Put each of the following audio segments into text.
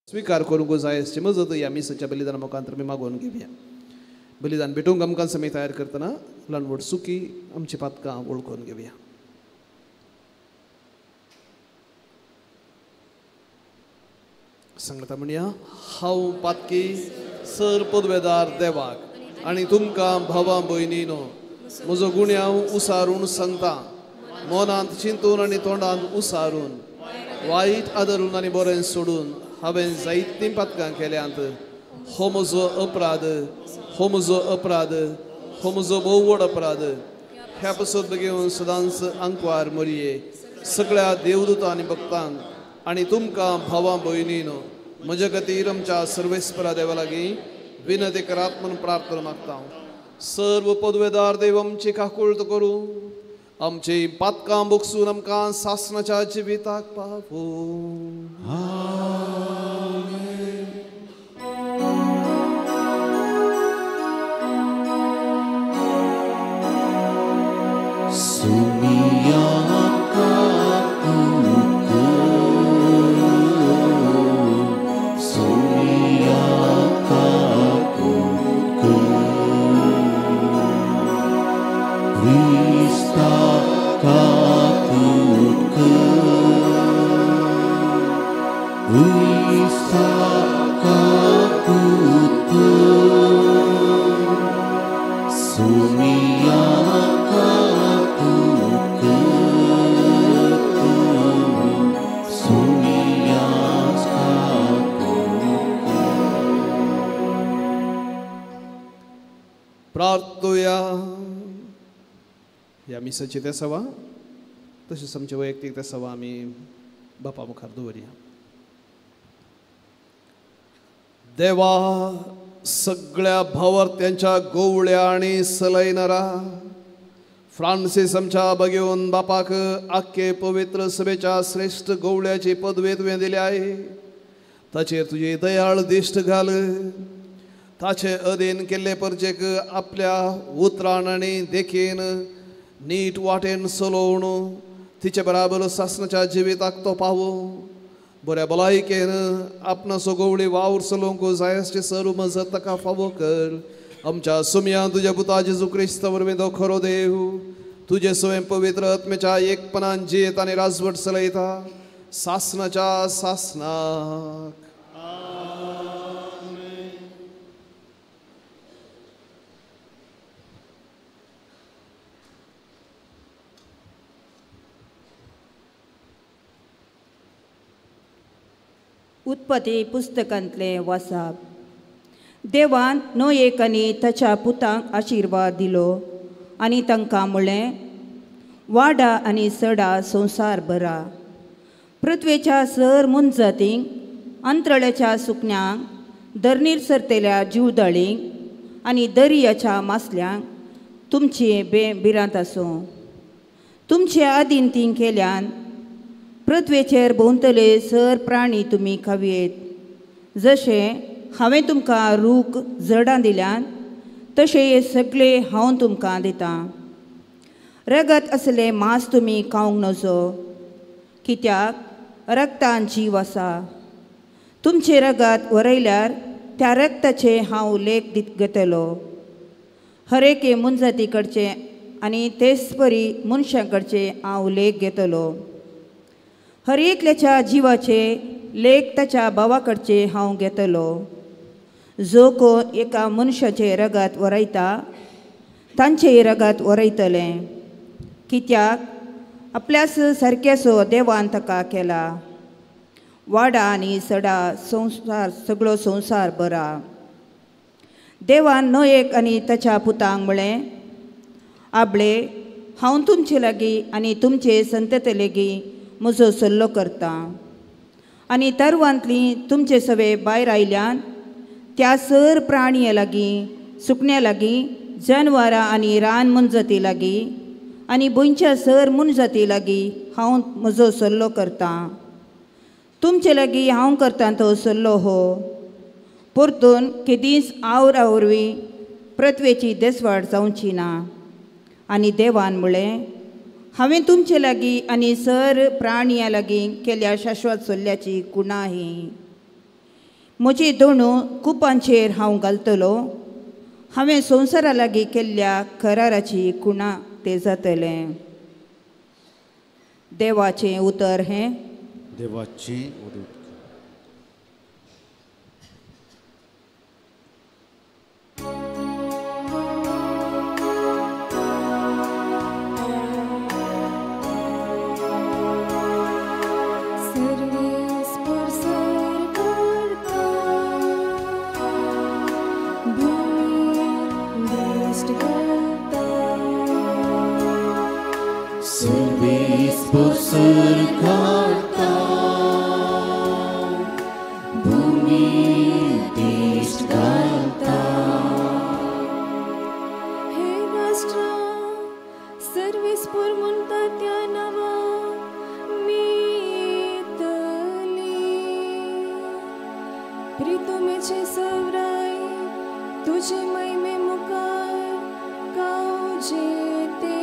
स्वीकार करूंक जाय आसची मजत ह्या मिसाच्या बलिदाना मुखांतर आमी मागोवन घेवया. बलिदान भेटूंक आमकां समी तयार करतना ल्हान व्हड सुकी आमची पातकां वळखून घेवया. सांगता म्हणया, हांव पातकी सर पदवेदार देवाक आनी तुमकां भावा भयणीनो म्हजो गुण्यांव उसारून सांगता. मनांत चिंतून आनी तोंडांत उसारून वायट आदरून आनी बरें सोडून हांवें जायतीं पातकां केल्यांत. हो म्हजो अपराध, हो म्हजो अपराध, हो म्हजो भोव व्हड अपराध. ह्या पसत घेवन सदांच आंकवार मरये सगळ्या देवदूतां आनी भक्तांक आनी तुमकां भावां भयणीनो म्हज्या खातीर आमच्या सर्वेस्परा देवा लागीं विनंती करात म्हूण प्रार्थना मागता. सर्व पदवेदार देव आमची काकूळत करूं, आमची पातकां बोगसून आमकां सासणाच्या जिविताक पावूं. प्रार्थुया. ह्या मिसाची ते सवा तशेंच आमचे वैयक्तीक ते सवा आमी बापा मुखार दवरया. देवा, सगळ्या भावार्थ्यांच्या गोवळ्या आनी सलयनरा फ्रांसीस आमच्या बगेवन बापाक आख्खे पवित्र सभेच्या श्रेश्ठ गोवळ्याची पदवी तुवें दिल्या आहे. ताचेर तुजी दयाळ दिश्ट घाल. ताचे अधीन केल्ले परचेक आपल्या उतरान आनी देखीन नीट वाटेन चलोवन तिचे बराबर सासणाच्या जिविताक तो पावो. बऱ्या भलायकेन आपणाचो गोवळी वावर चलोवंक जाय आसचे सर्व मजत ताका फावो कर. आमच्या सुमयान तुज्या पुता जेजू क्रिस्ता वरवीं तो खरो देव तुजे स्वयं पवित्र आत्म्याच्या एकपणान जियेत आनी राजवट चलयता सासणाच्या सासणाक. उत्पत्ती पुस्तकांतलें वासाप. देवान नोयेक आनी ताच्या पुतांक आशिर्वाद दिलो आनी तांकां म्हळें, वाडा आनी सडा संवसार भरा. पृथ्वेच्या सर मुनजातींक, अंतरळ्याच्या सुकण्यांक, धरणीर सरतेल्या जिवदाळींक आनी दर्याच्या मासल्यांक तुमची भिरांत आसूं. तुमचे आदीन तीं केल्यान पृथ्वेचेर भोंवतले सर प्राणी तुमी खावयेत. जशें हांवें तुमकां रूख जडां दिल्यान तशें हे सगळे हांव तुमकां दितां. रगत असलें मांस तुमी खावंक नजो, कित्याक रगतान जीव आसा. तुमचें रगत वरयल्यार त्या रगताचें हांव लेख घेतलो. हर एके मनजाती कडचें आनी तेच परी मनशां कडचें हांव लेख घेतलो. हर एकल्याच्या जिवाचे लेख ताच्या भावा कडचे हांव घेतलो. जो कोण एका मनशाचें रगत वरयता तांचें रगत वरयतलें, कित्याक आपल्याच सारकेसो देवान ताका केला. वाडा आनी सडा संवसार सगळो संवसार बरा. देवान नोयेक आनी ताच्या पुतांक म्हळें, आबळे हांव तुमचे लागीं आनी तुमचे संतते लागीं म्हजो सल्लो करता आनी तरवांतली तुमचे सवे भायर आयल्यान त्या सर प्राणये लागीं, सुकण्या लागीं, जनवरां आनी रान मनजाती लागीं आनी भुंयच्या सर मनजाती लागीं हांव म्हजो सल्लो करता. तुमचे लागीं हांव करता तो सल्लो हो. परतून केदींच आवरा वरवीं पृथ्वेची देसवाड जावची ना. आनी देवान म्हळें, हांवें तुमचे लागीं आनी सर प्राणया लागीं केल्या शाश्वत सल्ल्याची कुणा ही. म्हजी दोणू कुपांचेर हांव घालतलो. हांवें संवसारा लागीं केल्ल्या कराराची कुणा तें जातलें. देवाचें उतर हें. देवाचें उतर. सरकारता भूमी दिश्ट घालता. हे राष्ट्रा सर्वेस्पोर म्हणटा त्या नांवा मेतली. प्रितुमेचे सवराय तुजे महिमे मुखार कावजेतेले.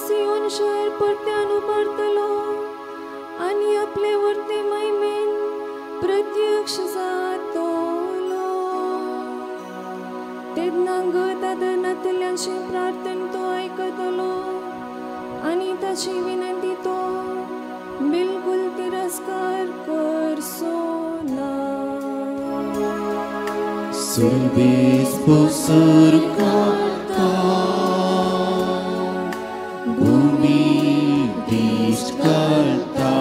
सियोन शहर परत्यान उबारतलो आनी आपले वर्ते महिमेन प्रत्यक्ष जातलो. तेन्ना गत आदरनातल्यांची प्रार्थना तो आयकतलो आनी ताची विनंती तो बिलकुल तिरस्कार करचो ना. सर्वेस्पोर सरकारता भूमी दिश्ट घालता.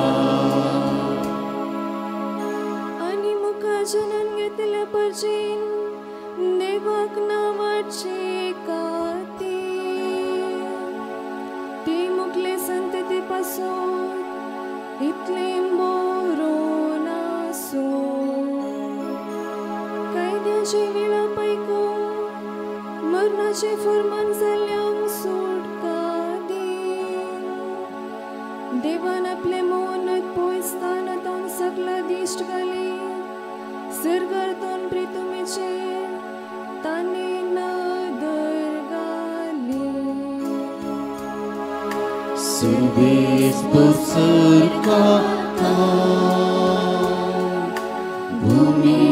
आनी मुखार जनन घेतल्या परजेन देवाक नांवाची काती. ती मुखले संतती पासून इतलें बरोवन आसूं. कायद्याची वेळा पायकून मरणाचें फुरमान जाल्ल्यांक सुटका. देवान आपले मौनत पयसताना तोंड सगळा दिश्ट घाली. सरकार तोंड प्रितुमेचेर ताणें नदर घाली. सर्वेस्पोर सरकारता भूमी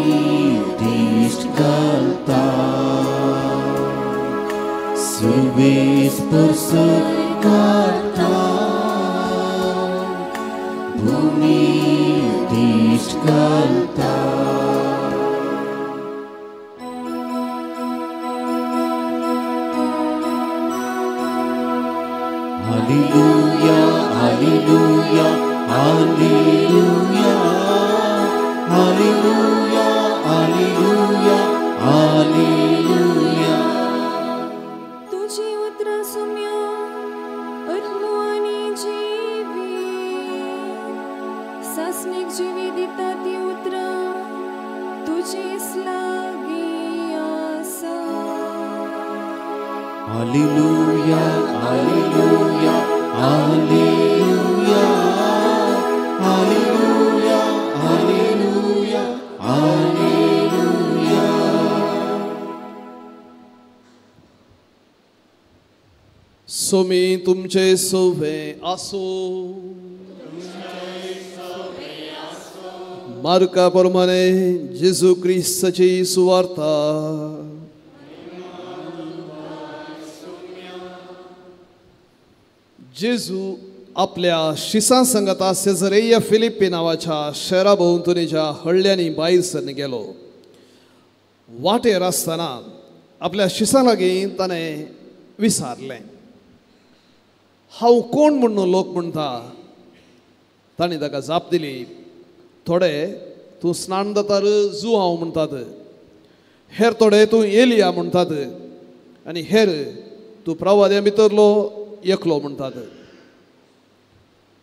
दिश्ट घालता. सर्वेस्पोर सरकारता भूमी दिश्ट घालता. Hallelujah, hallelujah, hallelujah, hallelujah, hallelujah, hallelujah. तुजी उतरां सुम्या आत्मो आनी जिवी. सासणीक जिवी दिता ती उतरां तुजीच लागीं आसा. Hallelujah, hallelujah, hallelujah, hallelujah, hallelujah, hallelujah. Somi तुमचे सोवे आसो. मार्का प्रमाणे जेजू क्रिस्ताची सुवार्ता. जेजू आपल्या शिसां संगता सेजरेय फिलिप्पी नांवाच्या शहरा भोंवतणीच्या हळ्यांनी भायर सरन गेलो. वाटेर आसतना आपल्या शिसां लागीं ताणें विचारलें, हांव कोण म्हणून लोक म्हणटा? ताणें ताका जाप दिली, थोडे तूं स्नान दातार जुआंव म्हणटात, हेर थोडे तूं एलिया म्हणटात, आनी हेर तूं प्रवाद्या भितरलो एकलो म्हणटात.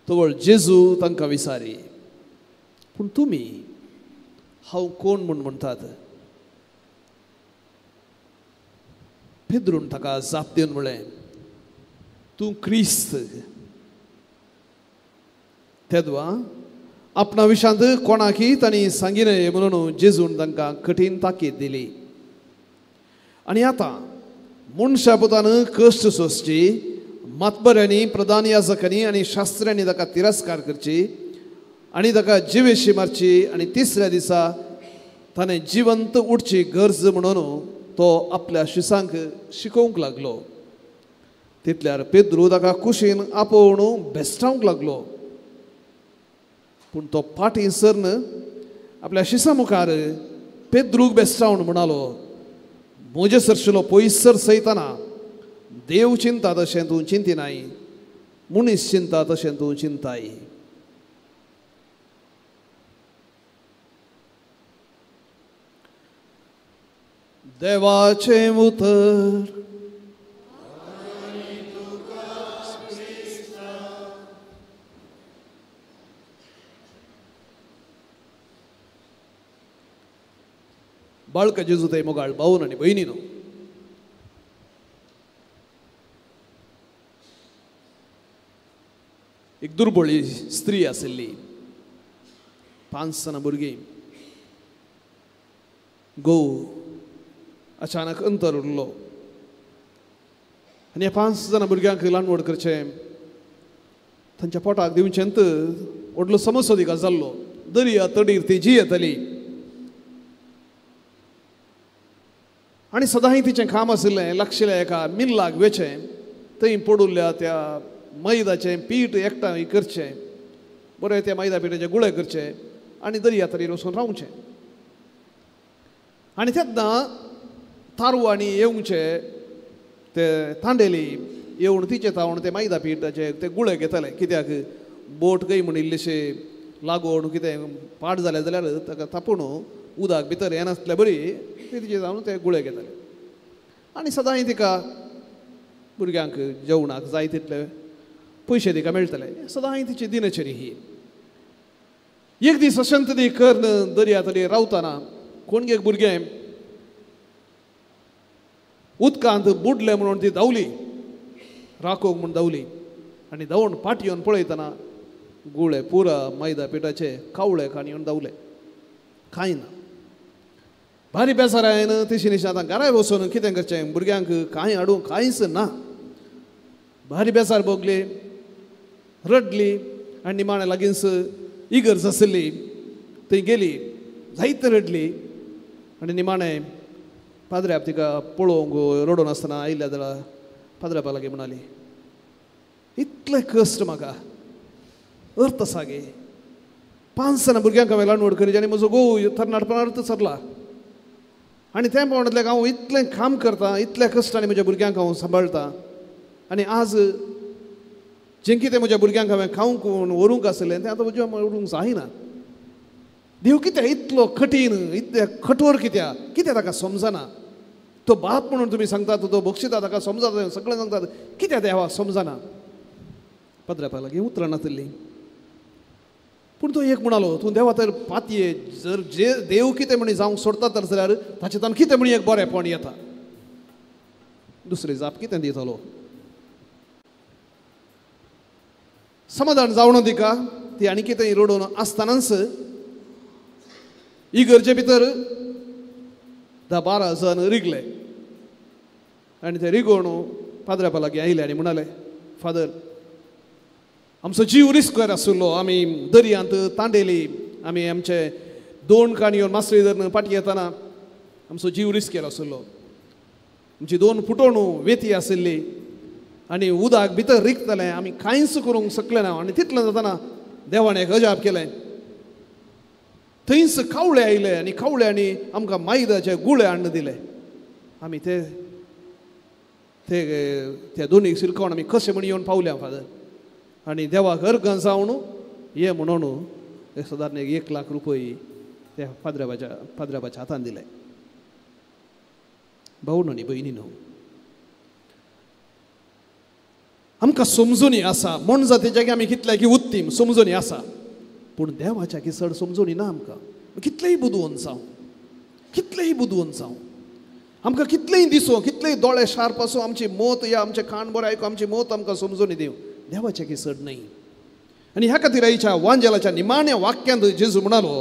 तवळ जेजू तांकां विचारी, पूण तुमी हांव कोण म्हूण म्हणटात? पेद्रून ताका जाप दिवन म्हळें, तूं क्रिस्त. तेदवा आपणा विशांत कोणाकी तांणी सांगिलें म्हणून जेजून तांकां कठीण ताकीद दिली. आनी आतां मनशा पुतान कश्ट सोंसची, मातबऱ्यांनी, प्रधान याजकांनी आनी शास्त्र्यांनी ताका तिरस्कार करची आनी ताका जिवेशी मारची आनी तिसऱ्या दिसा ताणें जिवंत उठची गरज म्हणून तो आपल्या शिसांक शिकोवंक लागलो. तितल्यार पेद्रू ताका कुशीन आपोवन बेस्टावंक लागलो. पूण तो पाटी सरन आपल्या शिसा मुखार पेद्रूक बेस्टावन म्हणालो, म्हजे सरशिलो पयसर सयतना देव चिंता तशें तूं चिंतिनाय, मनीस चिंता तशें तूं चिंताय. देवाचें उतर. बाळका जेजू ते मोगाळ भावन आनी भयणीनो, एक दुर्बळी स्त्री आशिल्ली, 5 जाणां भुरगीं, घोव अचानक अंतर उरलो आनी ह्या 5 जाणां भुरग्यांक ल्हान व्हड करचें, तांच्या पोटाक दिवचेंत व्हडलो समस्या तिका जाल्लो. दर्या तडीर ती जियेताली आनी सदांय तिचें काम आशिल्लें लागशिल्ल्या एका मिल्लाक वेचें, थंय पडुल्ल्या त्या मैदाचें पीठ एकठांय करचें, बरें त्या मैदा पिठाचे गुळे करचे आनी दर्या तडीर वचून रावचें. आनी तेन्ना तारवांनी येवचे ते तांडेली येवन तिचे तावण ते मैदा पिठाचे ते गुळे घेताले, कित्याक बोट खंय म्हण इल्लेशे लागोवन कितें पाड जालें जाल्यार ताका तापून उदक भितर येनासल्या बरी ते तिचे जावन ते गुळे घेताले. आनी सदांय तिका भुरग्यांक जेवणाक जाय तितले पयशे तिका मेळटले. सदांय तिची दिनचरी ही. एक दीस अशंत ती कर्ण दर्या तडीर रावतना कोण एक भुरगें उदकांत बुडलें म्हणून ती धांवली, राखोवंक म्हूण धांवली आनी धांवून पाटी येवन पळयतना गुळे पुरा मैदा पिठाचे कावळे खाण येवन धांवले, कांय ना. भारी बेजार आयन तिशी निशी आतां घराय वचून कितें करचें, भुरग्यांक कांय हाडूंक कांयच ना. भारी बेजार भोगली, रडली आनी निमाणें लागींच इगर्ज आशिल्ली थंय गेली, जायते रडली आनी निमाणें पाद्र्याप तिका पळोवंक रडून आसतना आयल्या जाल्यार पाद्र्यापा लागीं म्हणाली, इतले कश्ट म्हाका, अर्थ आसा गे, 5 जाणां भुरग्यांक हांवें ल्हान व्हड करीत आनी म्हजो घोव तरणाटपणार्थ सरला आनी त्या प्रमाणांतल्यान हांव इतलें काम करतां, इतल्या कश्टांनी म्हज्या भुरग्यांक हांव सांबाळटा आनी आज जें कितें म्हज्या भुरग्यांक हांवें खावंक व्हरूंक आसलें तें आतां म्हज्या व्हरूंक जायना. देव कित्याक इतलो कठीण, इतलें कठोर कित्याक, कित्याक ताका समजना? तो बाप म्हणून तुमी सांगतात, तो बक्षिता, ताका समजना, सगळें सांगतात, कित्याक देवा समजना? पद्रापा लागीं उतरां नाशिल्लीं. पूण तो एक म्हणालो, तूं देवा तर पातये, जर जे देव कितें म्हणी जावंक सोडटा तर जाल्यार ताचे तान कितें म्हणी एक बरेंपण येता. दुसरी जाप कितें दितलो? समाधान जावना तिका, ती आनी कितें रडून आसतनाच इगर्जे भितर 10-12 जाण रिगले आनी ते रिगोवन पाद्र्यापा लागीं आयले आनी म्हणाले, फादर, आमचो जीव रिस्कार आशिल्लो, आमी दर्यांत तांडेली, आमी आमचे 2 काणयो मासळी धरून पाटी येतना आमचो जीव रिस्केर आशिल्लो, आमची 2 फुटोणू वेती आशिल्ली आनी उदक भितर रिगतलें, आमी कांयच करूंक शकले ना. आनी तितलें जातना देवान एक अजाप केलें, थंयच कावळे आयले आनी कावळ्यांनी आमकां मैदाचे गुळे हाडून दिले. आमी ते ते त्या दोनी शिरकोवन आमी कशें म्हण येवन पावल्या फादर, आनी देवाक अर्गां जावन ये म्हणून सादारण 1 लाख रुपये त्या पाद्र्याबाच्या हातान दिले. भावनो आनी भयणीनो, आमकां समजूनी आसा मोनजातीच्या आमी कितल्या की उत्तीम समजूनी आसा, पूण देवाच्या की चड समजूनी ना आमकां. कितलेय बुदवंत जावं, कितलेय बुदवंत जावं, आमकां कितलेय दिसो, कितलेय दोळे शार्प आसूं, आमची मत या आमचें कान बरें आयकूं, आमची मत आमकां समजूनी दिवं, देवाच्या की चड न्हय. आनी ह्या खातीर आयच्या वांजेलाच्या निमाण्या वाक्यांत जेजू म्हणालो,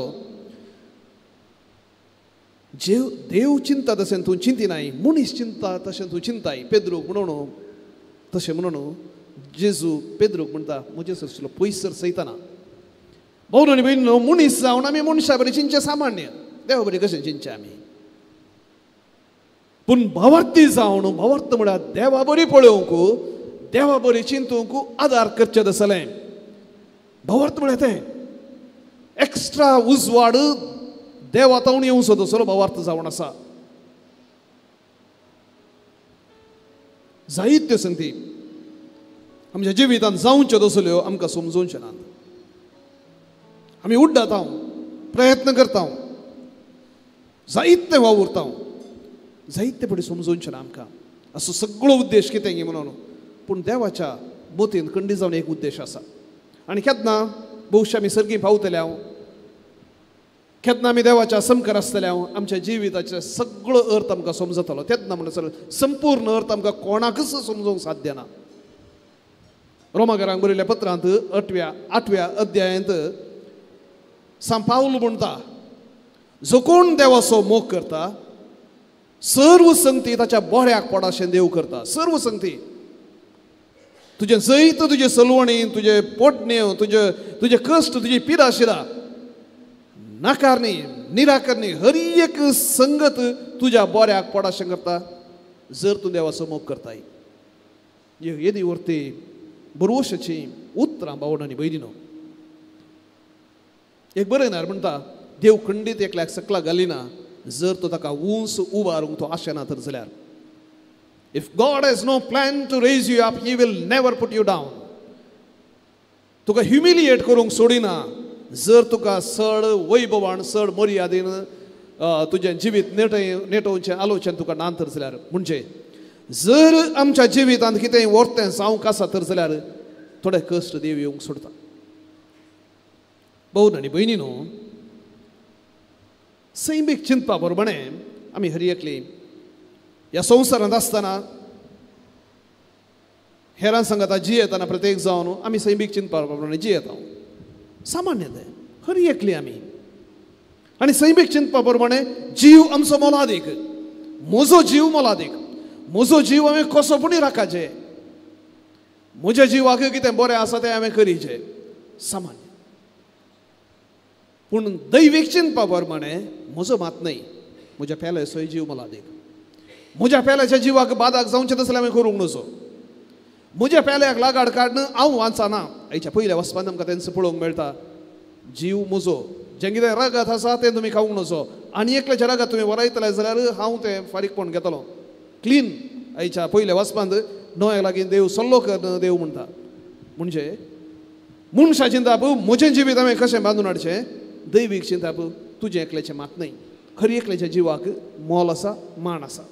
देव चिंता तशें तूं चिंतिनाय, मनीस चिंता तशें तूं चिंताय. पेद्रूक म्हणून तशें म्हणून जेजू पेद्रूक म्हणटा, म्हजे सरसलो पयसर सयतना भाव आनी भयणीनो, मनीस जावन आमी मनशा बरी चिंतचें सामान्य, देवा बरी कशें चिंतचें आमी? पूण भावार्थी जावन, भावार्थ म्हळ्यार देवा बरी पळोवंक, देवा बरी चिंतूंक आदार करचें तसलें. भावार्थ म्हळ्यार तें एक्स्ट्रा उजवाड देवा तावन येवचो तसलो भावार्थ जावन आसा. जायत्यो संगती आमच्या जिवितांत जावच्यो तसल्यो आमकां समजोवच्यो नात. आमी उड्डाता, प्रयत्न करता, जायते वावुरता, जायते पडी समजोवचें ना आमकां. असो सगळो उद्देश कितें म्हणून, पूण देवाच्या मोतीन खंडीत जावन एक उद्देश आसा. आनी केन्ना भोवशा आमी सर्गी पावतले हांव, केन्ना आमी देवाच्या समकार आसतले हांव, आमच्या जिविताचो सगळो अर्थ आमकां समजतलो. तेन्ना म्हणसर संपूर्ण अर्थ आमकां कोणाकच समजूंक साध्य ना. रोमाकारांक बरयल्ल्या पत्रांत 8व्या अध्यायांत सांत पावल म्हणटा, जो कोण देवाचो मोग करता सर्व संगती ताच्या बऱ्याक पडाशें देव करता. सर्व संगती तुजें जैत, तुजें सलवणी, तुजें पोटणें, तुजें कश्ट, तुजी पिराशिरा, नाकारणी, निराकारणी, हर एक संगत तुज्या बऱ्याक पडाशें करता जर तूं देवाचो मोग करताय. येदी वरती बरोवशाची उतरां भावण आनी भयणीनो. एक बरयणार म्हणटा, देव खंडीत एकल्याक सकला घालिना जर तो ताका उंच उबारूंक तो आशेना तर जाल्यार. If God has no plan to raise you up, he will never put you down. तुका ह्युमिलिएट करूंक सोडिना जर तुका चड वैभवान, चड मर्यादेन तुजें जिवीत नेटोवचें आलोवचें तुका ना तर जाल्यार. म्हणजे जर आमच्या जिवितांत कितेंय वर्तें जावंक आसा तर जाल्यार थोडे कश्ट देव येवंक सोडता. भाव आनी भयणीनो, सैमीक चिंतपा प्रमाणे आमी हर एकली ह्या संवसारांत आसतना हेरां सांगता जियेतना प्रत्येक जावन आमी सैमीक चिंतपा प्रमाणे जियेता, सामान्य तें हर एकली आमी. आनी सैमीक चिंतपा प्रमाणे जीव आमचो मोलादीक, म्हजो जीव मोलादीक, म्हजो जीव हांवें कसो पुणी राखाचें, म्हज्या जिवाक कितें बरें आसा तें हांवें करीचें, सामान्य. पूण दैवीक चिंतपा प्रमाणे म्हजो मात न्हय, म्हज्या पेल्याचोय जीव मोलादीक, म्हज्या पेल्याच्या जिवाक बादाक जावचें तसलें हांवें करूंक नजो, म्हज्या पेल्याक लागाड काडून हांव वांचना. आयच्या पयल्या वचपान आमकां तेंच पळोवंक मेळटा, जीव म्हजो, जें कितें रगत आसा तें तुमी खावंक नजो, आनी एकल्याच्या रगत तुमी वरायतले जाल्यार हांव तें फारीकपण घेतलो क्लीन. आयच्या पयल्या वचपांत णव्या लागीं देव सल्लो कर देव म्हणटा. म्हणजे मनशा चिंताप म्हजें जिवीत हांवें कशें बांदून हाडचें, दैवीक चिंताप तुजें एकल्याचें मात न्हय, खरी एकल्याच्या जिवाक मोल आसा, मान आसा.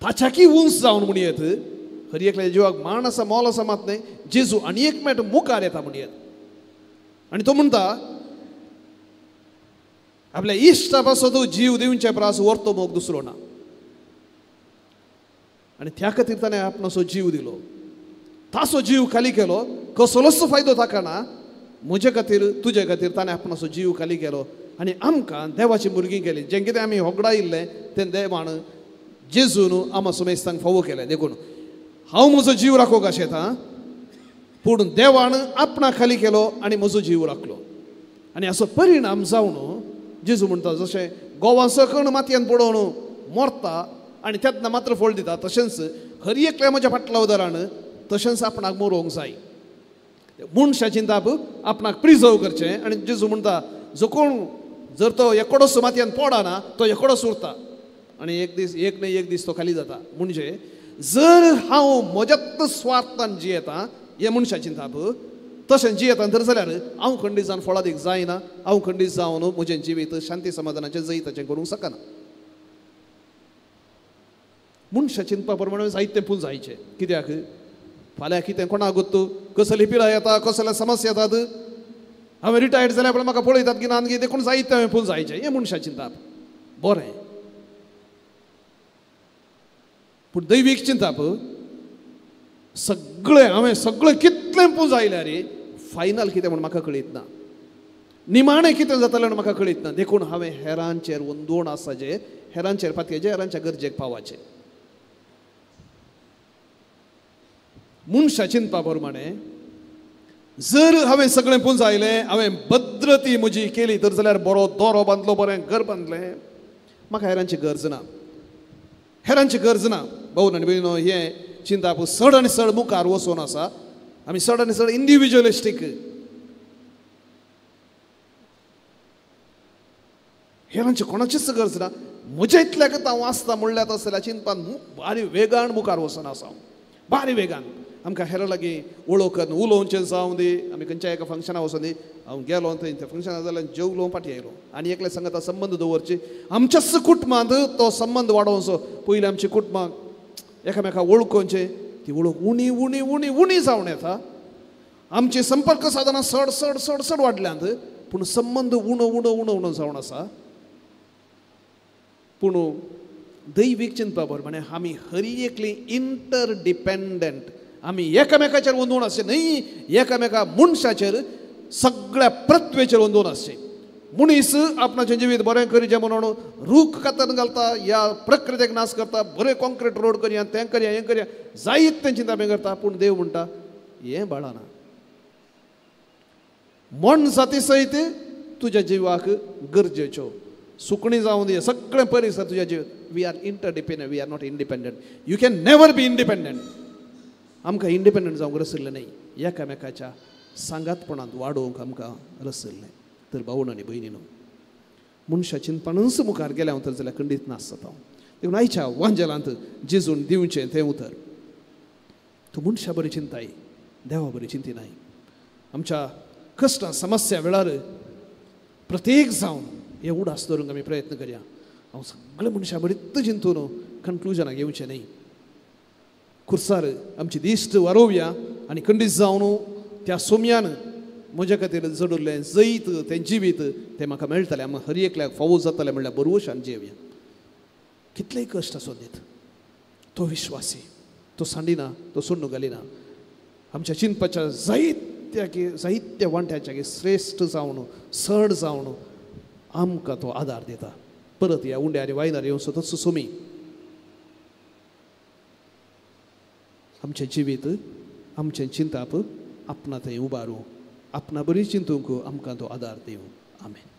ताच्याकी उंच जावन म्हणयेत, हर एकल्याच्या जिवाक मान आसा, मोल आसा मात न्हय, जेजू आनी एक मेट मुखार येता म्हणयेत. आनी तो म्हणटा आपल्या इश्टा पासत जीव दिवचे प्रास वर्तो मोग दुसरो ना. आनी त्या खातीर ताणें आपणाचो जीव दिलो, ताचो जीव खाली केलो, कसलोच फायदो ताका ना, म्हजे खातीर तुजे खातीर ताणें आपणाचो जीव खाली केलो आनी आमकां देवाची भुरगीं केली. जें कितें आमी होगडायिल्लें तें देवान जेजून आमा सुमेस्तांक फावो केलें. देखून हांव म्हजो जीव राखोंक आशेता, पूण देवान आपणा खाली केलो आनी म्हजो जीव राखलो. आनी असो परिणाम जावन जेजू म्हणटा, जशें गोवा सकण मातयेन पडोवन मरता आनी तेन्ना मात्र फळ दिता, तशेंच हर एकल्या म्हज्या फाटल्या उदारान तशेंच आपणाक मरोवंक जाय. मनशा चिंताप आपणाक प्रिजर्व करचें. आनी जेजू म्हणटा, जो कोण जर तो एकोडोच मातयेन पडना तो एकोडोच उरता आनी एक दीस, एक न्हय एक दीस तो खाली जाता. म्हणजे जर हांव म्हज्यात स्वार्थान जियेता हें मनशा चिंताप तशें जियेता तर जाल्यार हांव खंडीत जावन फळादीक जायना, हांव खंडीत जावन म्हजें जिवीत शांती समाधानाचें जैताचें करूंक शकना. मनशा चिंतपा प्रमाणे जायतें पुंजायचें, कित्याक फाल्यां कितें कोणाक गोत्तू, कसली पिराय येता, कसले समस्या येतात, हांवें रिटायर्ड जाल्यार पण म्हाका पळयतात की ना देखून जायतें हांवें पुंजायचें, हें मनशा चिंताप बरें. पूण दैवीक चिंताप सगळें हांवें सगळें कितलें पुंजायल्यार फायनल कितें म्हूण म्हाका कळीत ना, निमाणें कितें जातलें म्हूण म्हाका कळीत ना. देखून हांवें हेरांचेर वंदोण आसाचें, हेरांचेर पातयेचें, हेरांच्या गरजेक पावाचें. मनशा चिंतपा प्रमाणे जर हांवें सगळें पुंजायलें, हांवें भद्रती म्हजी केली तर जाल्यार बरो दोरो बांदलो, बरें घर बांदलें, म्हाका हेरांची गरज ना, हेरांची गरज ना. भाऊ आनी भयणीनो, हें चिंताप चड आनी चड मुखार वचून आसा. आमी चड आनी चड इंडिविज्युअलिस्टीक, हेरांची कोणाचीच गरज ना, म्हज्या इतल्याक हांव आसता म्हणल्यार तसल्या चिंतपान भारी वेगान मुखार वचून आसा हांव, भारी वेगान. आमकां हेरां लागीं वळखन उलोवचें जावं दी, आमी खंयच्या एका फंक्शनाक वचोन दी, हांव गेलो थंय त्या फंक्शनाक जाल्यार जेवलो फाटीं आयलो आनी एकल्या सांगता संबंद दवरचे. आमच्याच कुटुंबांत तो संबंद वाडोवचो. पयलीं आमच्या कुटुंबाक एकामेका वळखोवचें, ती वळख उणी उणी उणी उणी जावन येता. आमची संपर्क साधनां चड चड चड चड वाडल्यांत, पूण संबंद उणो उणो उणो उणो जावन आसा. पूण दैवीक चिंतपा बरोबर आमी हरी एकली इंटरडिपेंडंट, आमी एकामेकाचेर अंदून आसचे न्हय, एकामेका मनशाचेर सगळ्या पृथ्वेचेर अंदून आसचे. मनीस आपणाचें जिवीत बरें करीचें म्हणून रूख कातरून घालता, ह्या प्रकृतीक नाश करता, बरें कॉन्क्रीट रोड करया, तें करया, हें करया, जायत तें चिंता करता. पूण देव म्हणटा हें बाळाना, मन जाती सयत तुज्या जिवाक गरजेच्यो सुकणी जावं दी, सगळें परिसर तुज्या जीव. We are interdependent, we are not independent. You can never be independent. आमकां इंडिपेंडंट जावंक रसिल्लें न्हय, एकामेकाच्या सांगातपणांत वाडोवंक आमकां रसिल्लें. तर भावण आनी भयणीनो, मनशा चिंतपानूच मुखार गेल्या हांव तर जाल्यार खंडीत नासता हांव. देखून आयच्या वांजेलांत जेजून दिवचें तें उतर, तूं मनशा बरी चिंताय, देवा बरी चिंतिनाय. आमच्या कश्टां समस्या वेळार प्रत्येक जावन हे उडास दवरूंक आमी प्रयत्न करया. हांव सगळे मनशां बरीच चिंतून कन्क्लुजनाक येवचें न्हय. खुर्सार आमची दिश्ट वारोवया आनी खंडीत जावन त्या सोम्यान म्हज्या खातीर जडुल्लें जैत, तें जिवीत तें म्हाका मेळटलें, आमकां हर एकल्याक फावो जातलें म्हणल्यार बरवशान जियेवया. कितलेय कश्ट आसूं दीत, तो विश्वासी, तो सांडिना, तो सोडून घालिना. आमच्या चिंतपाच्या जायत्या जायत्या वांट्याच्या श्रेश्ठ जावन चड जावन आमकां तो आदार दिता. परत ह्या उंड्या आनी वायनार येवन तसो सोमी आमचें जिवीत, आमचें चिंताप आपणा थंय उबारूं, आपणा बरी चिंतूंक आमकां तो आदार दिवं. आमेन.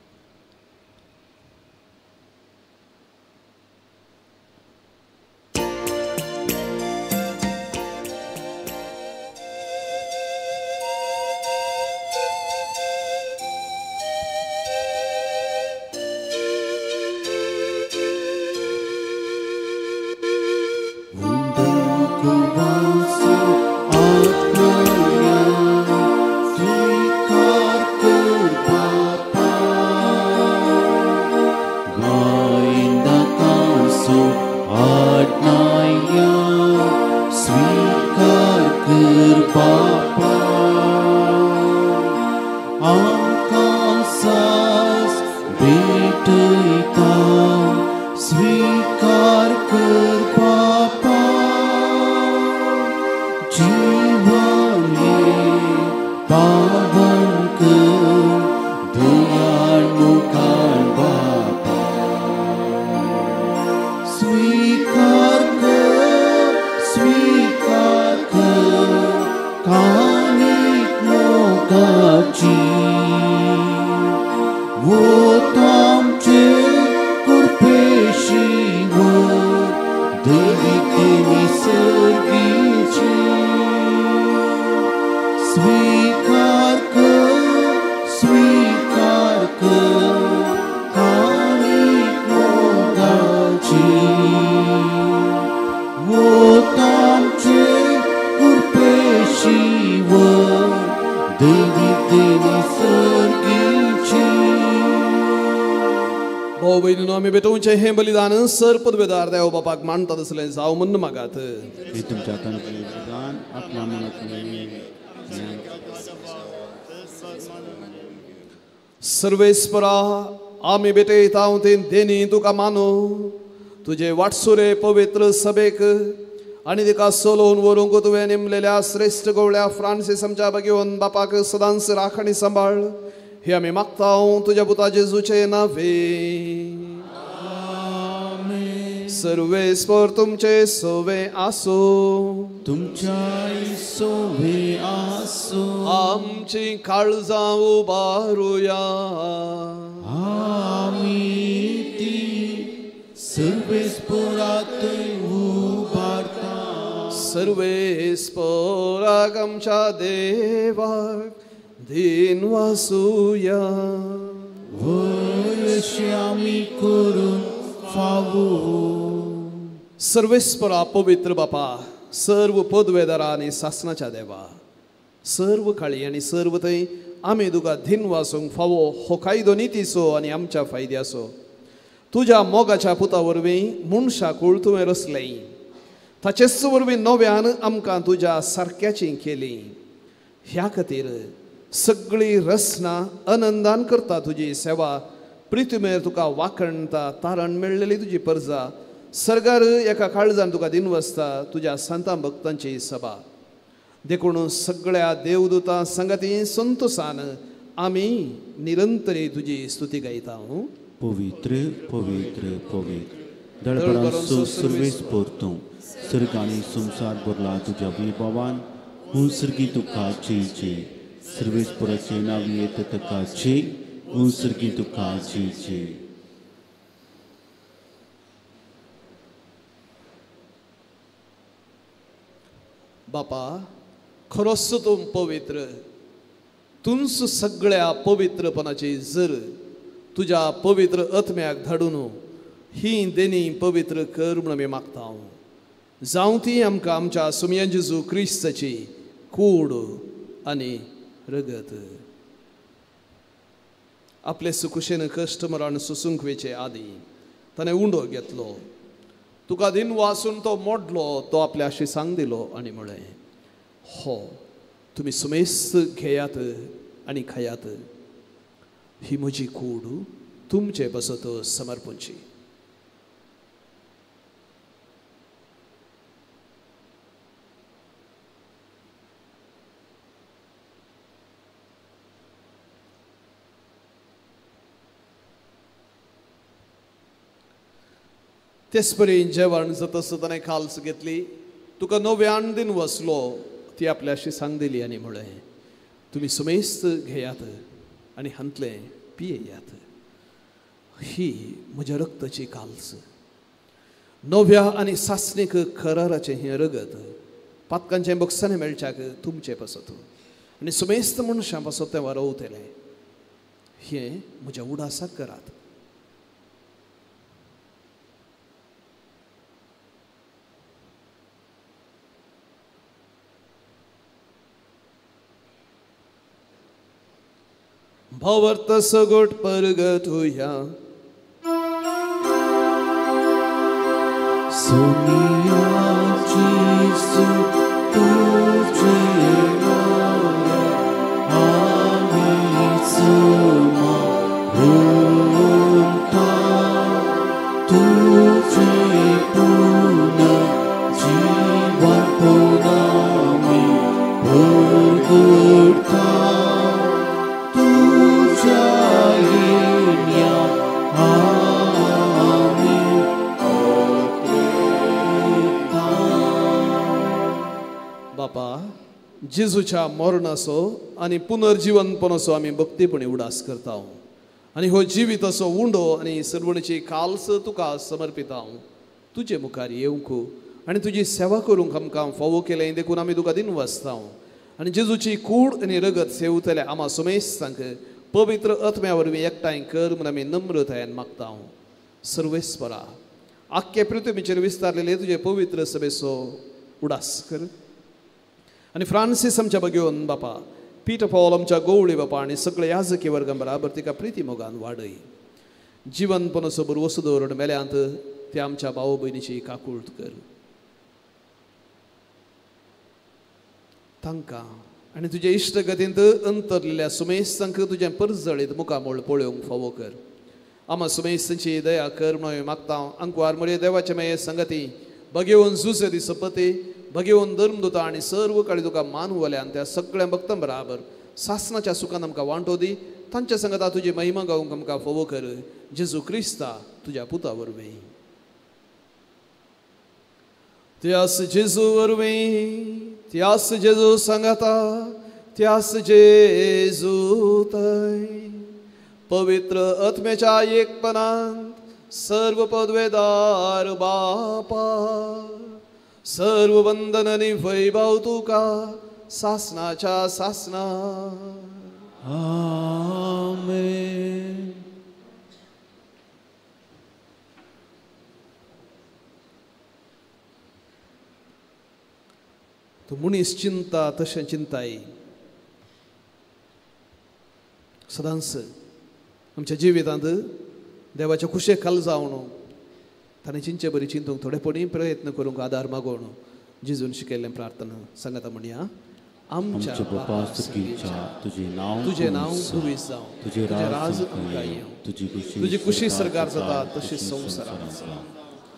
हें बलिदान सर पदवेदार देव बापाक मानता तसलें जावं म्हण मागात. तुमच्या बलिदान आपल्या सर्वेस्परा आमी भेटयता ते देनी तुका मानू, तुजे वाटसुरे पवित्र सभेक आनी तिका सोलोवन व्हरूंक तुवें नेमलेल्या श्रेश्ठ गोवळ्या फ्रांसीस आमच्या बगेवन बापाक सदांच राख आनी सांबाळ, हे आमी मागता तुज्या पुता जेजूचे नावे. सर्वेस्पर तुमचे सोवे आसो. तुमच्याय सोवे आसो. आमची काळजां उबारुया. आमी ती सर्वेस्परात उबारता. सर्वेस्पराक आमच्या देवाक दिन वासुया. वयशी आमी करून फावो. सर्वेस्परा पवित्र बापा, सर्व पदवेदारा आनी सासनाच्या देवा, सर्व काळी आनी सर्व थंय आमी तुका धीन वासूंक फावो हो कायदो नितीचो आनी आमच्या फायद्याचो. तुज्या मोगाच्या पुता वरवीं मनशा कूळ तुवें रचलें, ताचेच वरवीं नव्यान आमकां तुज्या सारक्याची केली. ह्या खातीर सगळी रचना आनंदान करता तुजी सेवा. प्रितुमेर तुका वाखणता तारण मेळ्ळेली तुजी परजा सरगार एका काळजान तुका दिन वसता तुज्या संतां भक्तांची सभा. देखून सगळ्या देवदूतां संगती संतोसान आमी निरंतरी तुजी स्तुती गायता. पवित्र पवित्र पवित्र दळबरांचो सर्वेस्पर तूं, सर्ग आनी संवसार भरला तुज्या विभावान. हूं सर्गी तुका जय जय. सर्वेस्पराचें नांव येता ताका जय. हूं सर्गी तुका जय जय. बापा, खरोच तूं पवित्र, तूंच सगळ्या पवित्रपणाची जर तुज्या पवित्र आत्म्याक धाडून ही देणी पवित्र कर म्हूण आमी मागता. जावं ती आमकां आमच्या सुमया जेजू क्रिस्ताची कूड आनी रगत. आपले सुकुशेन कश्ट मरण सोसूंक वेचे आदी ताणें उंडो घेतलो, तुका दिन वासून तो मोडलो, तो आपल्या शिसांक दिलो आनी म्हळें, हो तुमी सुमेस्त घेयात आनी खायात, ही म्हजी कूड तुमचे पासत समर्पणची. तेच परी जेवण जाता ताणें खाल्स घेतली, तुका नव्यान दिन वसलो, ती आपल्याशी सांग दिली आनी म्हळें, तुमी सुमेस्त घेयात आनी हांतलें पियेयात, ही म्हज्या रक्ताची काल्स, नव्या आनी सासणीक कराराचें हें रगत, पातकांचें बक्षाणें मेळच्याक तुमचें पासत आनी सुमेस्त मनशां पासत तें वारोवतलें, हें म्हज्या उडासाक करात. भावार्थ सगोट परगतुया. सोनिया जेजू तुझे आमी स्मरता, तुझे पुनर्जीवन पुनामी परगटता. बापा, जेजूच्या मरणाचो आनी पुनर्जीवनपणाचो आमी भक्तीपणी उडास करता आनी हो जिविताचो उंडो आनी सर्वणीची काल्स तुका समर्पिता. तुजे मुखार येवंक आनी तुजी सेवा करूंक आमकां फावो केलें देखून आमी तुका दिन वाचता. आनी जेजूची कूड आनी रगत सेवतले आमा सुमेस्तांक पवित्र आत्म्या वरवीं एकठांय कर म्हूण आमी नम्रतायेन मागता. सर्वेस्परा, आख्खे पृथ्वीचेर विस्तारलेले तुजे पवित्र सभेचो उडास कर आनी फ्रांसीस आमच्या बगेवन बापा, पीटर पॉल आमच्या गोवळी बापा आनी सगळे याजकी वर्गां बराबर तिका प्रिती मोगान वाडय. जिवनपणाचो बरवसो दवरून मेल्यांत ते आमच्या भाव भयणीची काकूळट कर. तांकां आनी तुजे इश्टगतींत अंतरलेल्या सुमेस्तांक तुजें परजळीत मुखामळ पळोवंक फावो कर. आमा सुमेस्तांची दया कर म्हणून मागता. अंकवार मरे देवाचे मागीर संगती बगेवन जुसे दी सपती भगेवन धर्मदुता आनी सर्व काळी तुका मानवल्यान त्या सगळ्या भक्तां बराबर सासनाच्या सुखान आमकां वांटो दी. तांच्या संगता तुजी महिमा गावंक आमकां फावो कर. जेजू क्रिस्ता तुज्या पुता वरवीं. त्यास जेजू वरवीं, त्यास जेजू सांगाता, त्यास जेजू थंय पवित्र आत्म्याच्या एकपणांत सर्व पदवेदार बापा, सर्व वंदन आनी वैभव तुका सासनाच्या सासना. आमेन. तूं मनीस चिंता तशें चिंताय सदांच आमच्या जिवितांत देवाच्या खुशे खाल जावन ताणें चिंचे बरी चिंतूंक थोडेपणी प्रयत्न करूंक आदार मागोवन जेजून शिकयल्लें प्रार्थना सांगता म्हणया. आमच्या बापा तुजें नांव तुजें नांव दुवीस जावं, तुजें राज आमकां येवं, तुजी खुशी सरकार जाता तशी संवसारांत.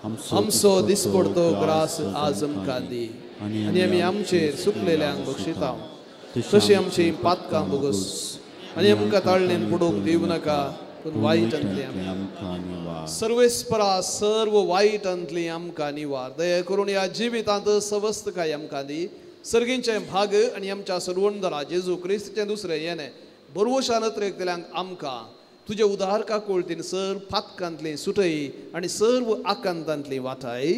आमचो दिसपडतो ग्रास आज आमकां दी आनी आमी आमचेर सुकलेल्यांक बक्षिता तशी आमची पातकां बोगस आनी आमकां ताळणेन पडूंक दिवं नाका पूण वायटांतली आमकां सर्वेस्परा सर्व वायटांतली आमकां निवार. दया करून ह्या जिवितांत सवस्तकाय आमकां दी. सर्गींचे भाग आनी आमच्या सर्वंदरा जेजू क्रिस्ताचें दुसरें येणें बरवशान अत्रेकतल्यांक आमकां तुजे उदार काकुळतीन सर्व पातकांतली सुटय आनी सर्व आकांतांतली वाटाय.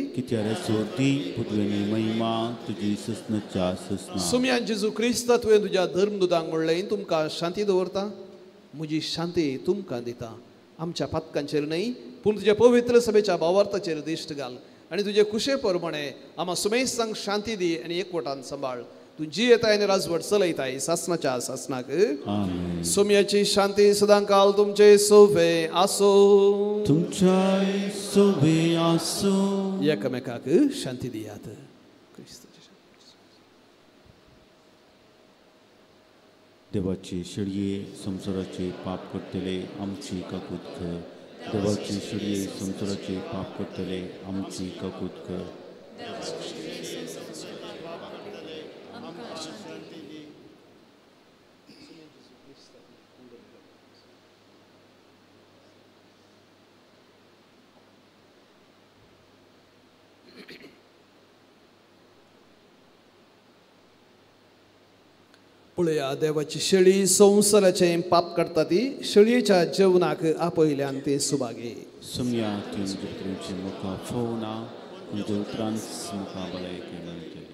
सुम्यान जेजू क्रिस्ता तुवें तुज्या धर्मदुतांक म्हणलें तुमकां शांती दवरता, म्हजी शांती तुमकां दिता. आमच्या पातकांचेर न्हय पूण तुज्या पवित्र सभेच्या भावार्थाचेर दिश्ट घाल आनी तुजे खुशे प्रमाणे आमा सुमेस्तांक शांती दी आनी एकवटान सांबाळ. तूं जियेताय आनी राजवट चलयताय सासनाच्या सासनाक. सोम्याची शांती सदांकाल तुमचे सोवे आसो, तुमच्याय सोवे आसो. एकामेकाक शांती दियात. देवाची शेळये संवसाराचे पाप करतले आमची काकूत कर. देवाची शेळये संवसाराचे पाप करतले आमची काकूत कर. पळया देवाची शेळी संवसाराचें पाप काडटा ती शेळयेच्या जेवणाक आपयल्यान ते सुभागे. सुम्या तुमचे मुखा फोवना तुमच्या उतरान मुखा भलायकी मेळटली.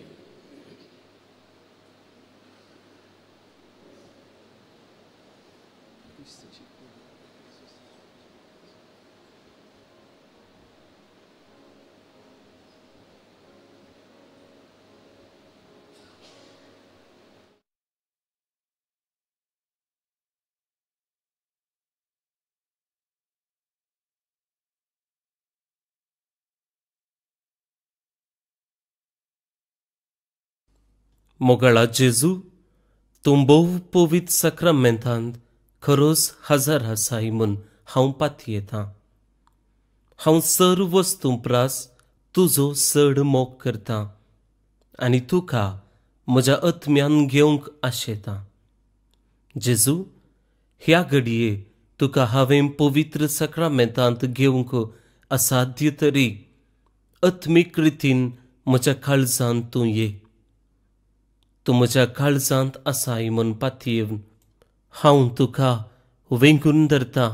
मोगाळा जेजू, तूं भोव पवित्र साक्रामेंतांत खरोच हजर आसाय म्हूण हांव पातयेतां. हांव सर्व वस्तूं प्रास तुजो चड मोग करतां आनी तुका म्हज्या आत्म्यान घेवंक आशेतां. जेजू, ह्या घडये तुका हांवें पवित्र साक्रामेंतांत घेवंक असाध्य तरी आत्मीक रितीन म्हज्या काळजांत तूं ये. तूं म्हज्या काळजांत आसाय म्हूण पातयेवन हांव तुका वेंगून धरतां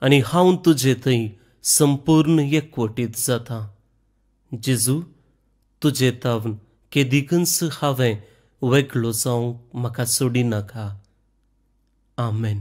आनी हांव तुजे थंय संपूर्ण एकवटीत जाता. जेजू, तुजे तावन केदिकूच हांवें वेगळो जावंक म्हाका सोडिनाका. आमेन.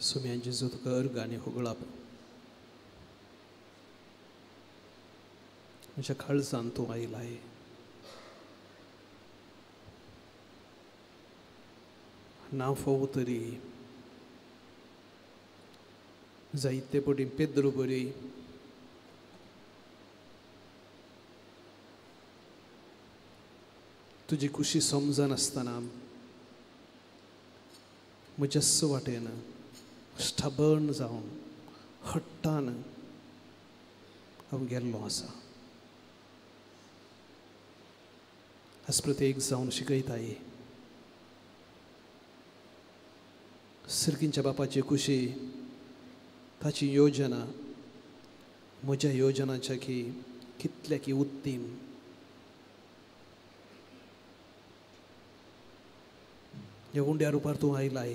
सुम्या जेजू तुका अर्ग आनी होगळाप म्हज्या काळजान तूं आयलाय. ना फोव तरी जायते पटी पेद्रू बरी तुजी खुशी समजनासतना म्हज्याच वाटेन स्टबर्न जावन हट्टान हांव गेल्लो आसा. आज प्रत्येक जावन शिकयताय सिरकींच्या बापाची खुशी ताची योजना म्हज्या योजनाच्या की कितल्या की उत्तीम. ह्या उंड्या रुपार तूं आयलाय.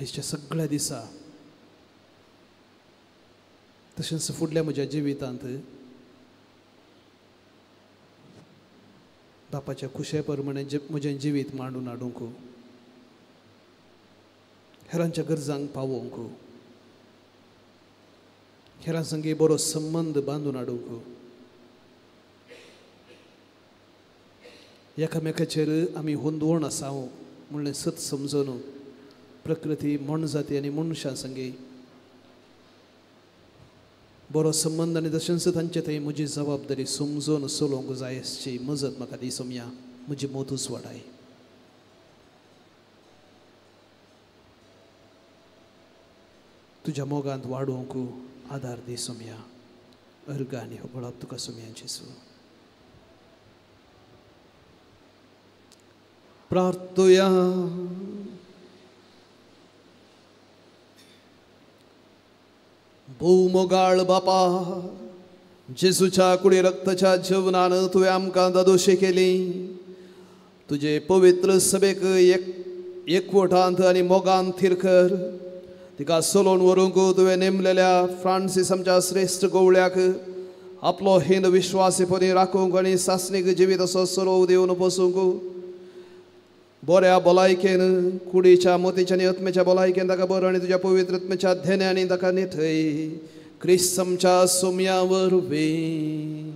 आयच्या सगळ्या दिसा तशेंच फुडल्या म्हज्या जिवितांत बापाच्या खुशे प्रमाणे म्हजें जिवीत मांडून हाडूंक, हेरांच्या गरजांक पावोवंक, हेरां संगी बरो संबंद बांदून हाडूंक, एकामेकाचेर आमी हुंदवण आसा म्हणलें सत समजून प्रकृती मनजाती आनी मनशां संगी बरो संबंद आनी तशेंच तांचे थंय म्हजी जबाबदारी समजून चलोवंक जाय आसची मजत म्हाका दी सोमया. म्हजी मोतूच वाडाय. तुज्या मोगांत वाडोवंक आदार दी सोमया. अर्ग आनी होगळप तुका सोमया जेजू. प्रार्थुया. भोव मोगाळ बापा, जेजूच्या कुडी रक्ताच्या जेवणान तुवें आमकां दादोशी केली. तुजे पवित्र सभेक एकवटांत आनी मोगान थीर कर. तिका चलोवन व्हरूंक तुवें नेमलेल्या फ्रांसीस आमच्या श्रेश्ठ गोवळ्याक आपलो हीन विश्वासीपणी राखूंक आनी सासणीक जिवीत असो सरोव दिवन बसूंक बऱ्या भलायकेन कुडीच्या मोतीच्या आनी आत्म्याच्या भलायकेन ताका बरो आनी तुज्या पवित्र आत्म्याच्या धेन्यानी ताका निथय. क्रिस्त आमच्या सोम्या वरवीं.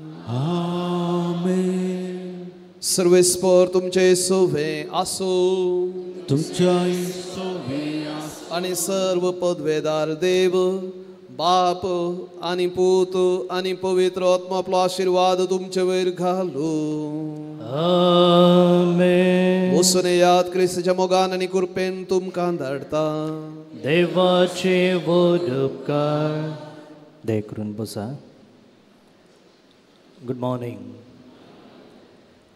आमेन. सर्वेस्पर तुमचे सोवे आसूं. तुमच्याय सोवे आसूं. आनी सर्व पदवेदार देव बाप आनी पूत आनी पवित्र आत्मा आपलो आशिर्वाद तुमचे वयर घालूं. आमेन. वचून येयात क्रिस्ताच्या मोगान आनी कृपेन तुमकां धाडटा. देवाचे व्हड उपकार. दया करून बसा. Good morning.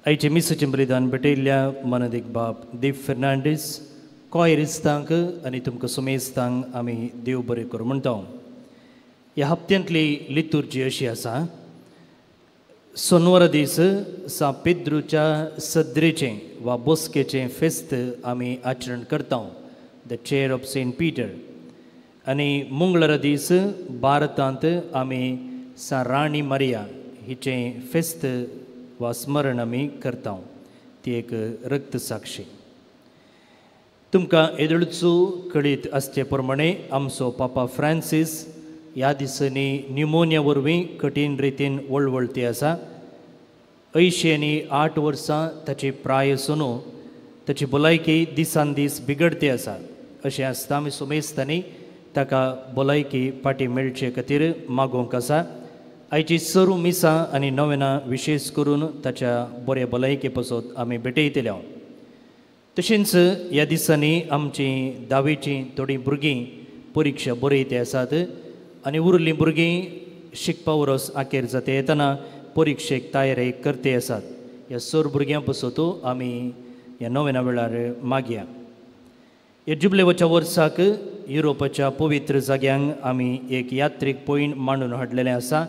आयचे मिसाचें बलिदान भेटयल्ल्या मानादीक बाप दीप फेर्नांडीस कॉयरिस्तांक आनी तुमकां सुमेस्तांक आमी देव बरें करूं म्हणटा. ह्या हप्त्यांतली लितुर्जी अशी आसा. सोनवारा दीस सा पेद्रूच्या सद्रेचें वा बोस्केचें फेस्त आमी आचरण करता, the chair of Saint Peter. आनी मंगळारा दीस भारतांत आमी सा राणी मारिया हिचें फेस्त वा स्मरण आमी करता, ती एक रक्तसाक्षी. तुमकां येदोळचो कळीत आसचे प्रमाणे आमचो पापा फ्रांसीस ह्या दिसांनी न्युमोनिया वरवीं कठीण रितीन वळवळती आसा. 88 वर्सां ताची प्राय आसून ताची भलायकी दिसान दीस बिगडती आसा. अशें आसता आमी सुमेस्तांनी ताका भलायकी फाटी मेळचे खातीर मागोवंक आसा. आयची सर्व मिसां आनी नवेनां विशेश करून ताच्या बरे भलायके पासत आमी भेटयतले. तशेंच ह्या दिसांनी आमची धावेचीं थोडीं भुरगीं परिक्षा बरयते आसात आनी उरलीं भुरगीं शिकपा वरस आखेर जाता येतना परिक्षेक तयारी करते आसात. ह्या सर्व भुरग्यां पासत आमी ह्या नवेना वेळार मागया. ह्या जुबलेवाच्या वर्साक युरोपाच्या पवित्र जाग्यांक आमी एक यात्रीक पॉयंट मांडून हाडलेलें आसा.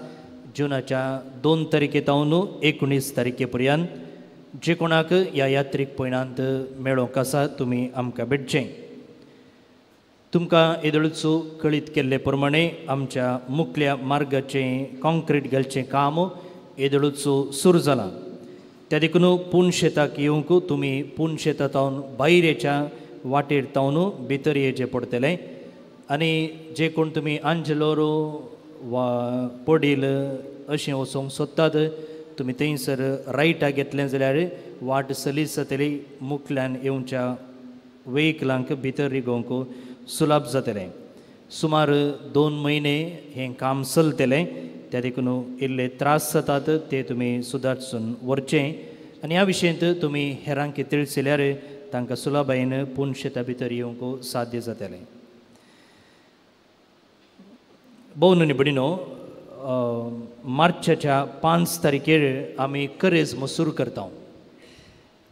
जुनाच्या 2 तारखे तावन 19 तारखे पर्यंत जे कोणाक ह्या यात्रीक पॉयंटांत मेळोवंक आसा तुमी आमकां भेटचें. तुमकां येदोळचो कळीत केल्ले प्रमाणे आमच्या मुखल्या मार्गाचें कॉन्क्रीट घालचें काम येदोळचो सुरू जालां. त्या देखून पूण शेताक येवंक तुमी पूण शेता तावन भायरेच्या वाटेर तावन भितर येवचें पडटलें. आनी जे कोण तुमी आंजलोरो वा पडील अशें वचोंक सोदतात तुमी थंयसर रायटा घेतलें जाल्यार वाट सलीस जातली, मुखल्यान येवच्या वेहिकलांक भितर रिगोवंक सुलभ जातलें. सुमार 2 म्हयने हें काम चलतलें. त्या देखून इल्ले त्रास जातात ते तुमी सुदारसून व्हरचें आनी ह्या विशयांत तुमी हेरांक तिळसिल्यार तांकां सुलभायेन पूण शेता भितर येवंक साध्य जातलें. भोव भयणीनो, मार्चाच्या 5 तारखेर आमी करेज्म सुरू करता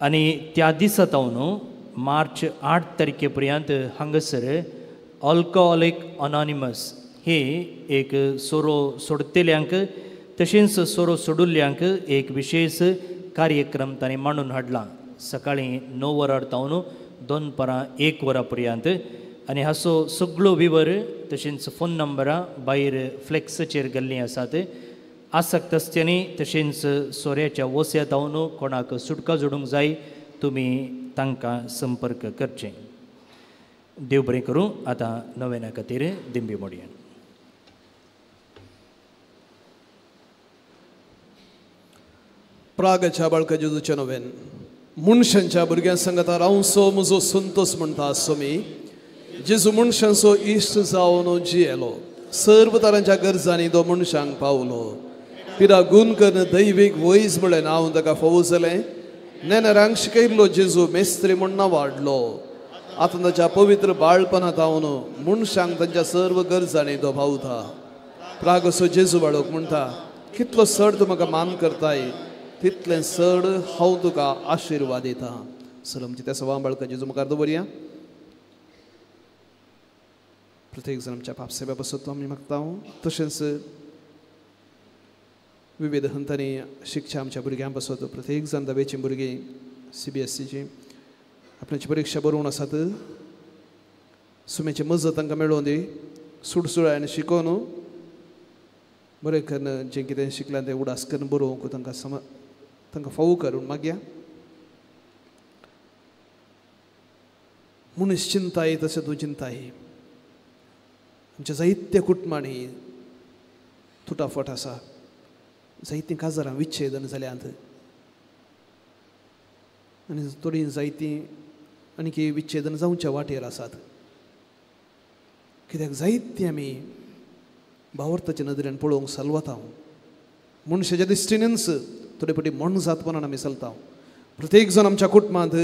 आनी त्या दिसा तावन मार्च 8 तारखे पर्यंत हांगासर अल्कोहोलीक अनॉनिमस हे एक सोरो सोडतेल्यांक तशेंच सोरो सोडुल्ल्यांक एक विशेष कार्यक्रम तांणी मांडून हाडला. सकाळीं 9 वरां तावन दनपारां 1 वरां पर्यंत आनी हाचो सगळो विवर तशेंच फोन नंबरां भायर फ्लेक्साचेर गेल्लीं आसात. आसक्त आसच्यांनी तशेंच सोऱ्याच्या वस्या तावन कोणाक सुटका जोडूंक जाय तुमी तांकां संपर्क करचें. देव बरें करूं. आतां नवेना खातीर दिंबी मोडया. प्रागच्या बाळका जेजूचें नवेन. मनशांच्या भुरग्यां संगता रावचो म्हजो संतोस म्हणटा आसो मी. जेजू मनशांचो इश्ट जावन जियेलो, सर्व तरांच्या गरजांनी तो मनशांक पावलो. पिरा गूण करून दैवीक वैज म्हळ्ळें नांव ताका फावो जालें. नेनरांक शिकयल्लो जेजू मेस्त्री म्हूण नांवाडलो. आतां ताच्या पवित्र बाळपणा जावन मनशांक तांच्या सर्व गरजांनी तो पावता. प्रागसो जेजू बाळक म्हणटा, कितलो चड तूं म्हाका मान करताय तितलें चड हांव तुका आशिर्वाद दिता. सर आमची त्या सवा बाळका जेजू मुखार दवरया. प्रत्येक जण आमच्या पापसेव्या पासत आमी मागता. तशेंच विविध हंतांनी शिकच्या आमच्या भुरग्यां पासत प्रत्येक जाण धावेचीं भुरगीं CBSEची आपणाची परिक्षा बरोवन आसात. सुमेची मजत तांकां मेळोवन दी, सुडसुळायन शिकोवन बरें करून जें कितें शिकलां तें उडास करून बरोवंक तांकां तांकां फावो करून मागया. मनीस चिंताय तशें तूं चिंताय. आमच्या जायत्या कुटुंबांनी तुटाफट आसा, जायतीं काजारां विच्छेदन जाल्यांत आनी थोडीं जायतीं आनीक विच्छेदन जावच्या वाटेर आसात. कित्याक जायतीं आमी भावार्थाच्या नदरेन पळोवंक सलवता, मनशाच्या दिश्टीनच थोडे फावटी मनजातपणान आमी चलता. प्रत्येक जाण आमच्या कुटुंबांत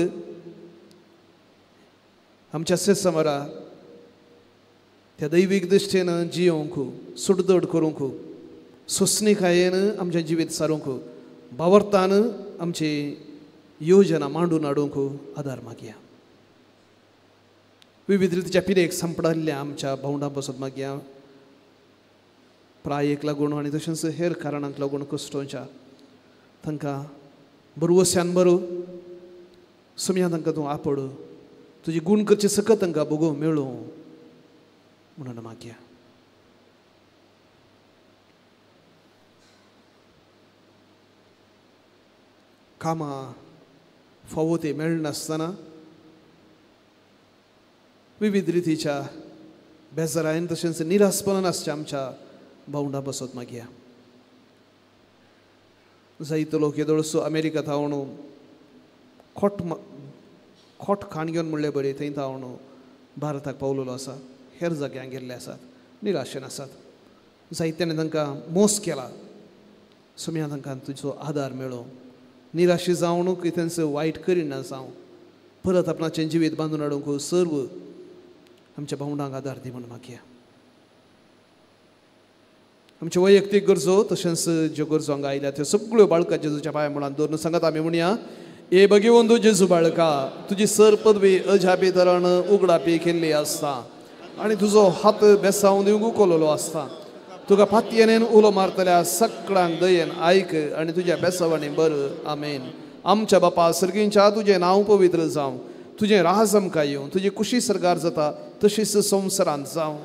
आमच्या सेसमरा त्या दैवीक दृश्टीन जियोवंक, सुडदड करूंक, सोंसणीकायेन आमचें जिवीत सारूंक, भावार्थान आमची योजना मांडून हाडूंक आदार मागया. विविध रितीच्या पिरेक सांपडिल्ल्या आमच्या भावंडां पासत मागया. प्रायेक लागून आनी तशेंच हेर कारणांक लागून कश्टोंच्या तांकां बरवस्यान बरो सुमया तांकां तूं आपड, तुजी गूण करची सकत तांकां भोगोवंक मेळूं म्हणून मागया. कामां फावो ते मेळनासतना विविध रितीच्या बेजारायन तशेंच निरासपणान आसच्या आमच्या भावंडां बसत मागया. जायतो लोक येदोळसो अमेरिका थावन खोट खाण घेवन म्हणलें बरें थंय थावन भारताक पावलेलो आसा, हेर जाग्यांक गेल्ले आसात, निराशेन आसात. जायत्यानी तांकां मोस केला. सुमया तांकां तुजो आदार मेळो, निराशी जावन कितेंच वायट करिना जावं, परत आपणाचें जिवीत बांदून हाडूंक सर्व आमच्या भावंडांक आदार दी म्हूण मागया. आमच्यो वैयक्तीक गरजो तशेंच ज्यो गरजो हांगा आयल्या त्यो सगळ्यो बाळका जेजूच्या पांया मुळांत दवरून सांगत आमी म्हणया, ए भगवंतू जेजू बाळका, तुजी सर पदवी अजापी तरण उगडापी केल्ली आसता आनी तुजो हात बेसावन दिवंक उखललो आसता. तुका पातयेन उलो मारतल्या सगळ्यांक दयेन आयक आनी तुज्या बेसावांनी बर. आमेन. आमच्या बापा सर्गींच्या तुजें नांव पवित्र जावं, तुजें राज आमकां येवं, तुजी कुशी सरकार जाता तशीच संवसारांत जावं.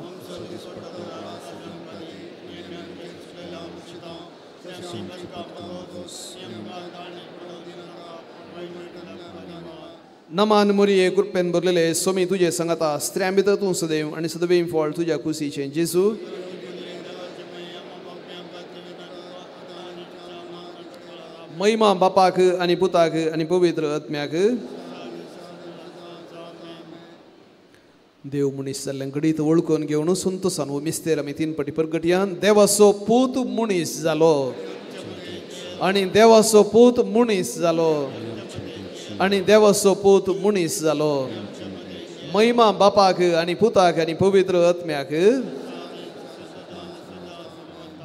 नमान मोरये कृपेन भरलेले सोमी तुजे संगता स्त्रियां भितर तूं सदैव आनी सदैव फळ तुज्या कुशीचें जेजू. महिमा बापाक आनी पुताक आनी पवित्र आत्म्याक. देव मनीस जाल्ल्यान घडीत वळखून घेवन संतोसान वो मिस्तेर आमी तीन पटी परगटयान देवाचो पूत मनीस जालो आनी देवाचो पूत मनीस जालो आनी देवाचो पूत मनीस जालो. महिमा बापाक आनी पुताक आनी पवित्र आत्म्याक.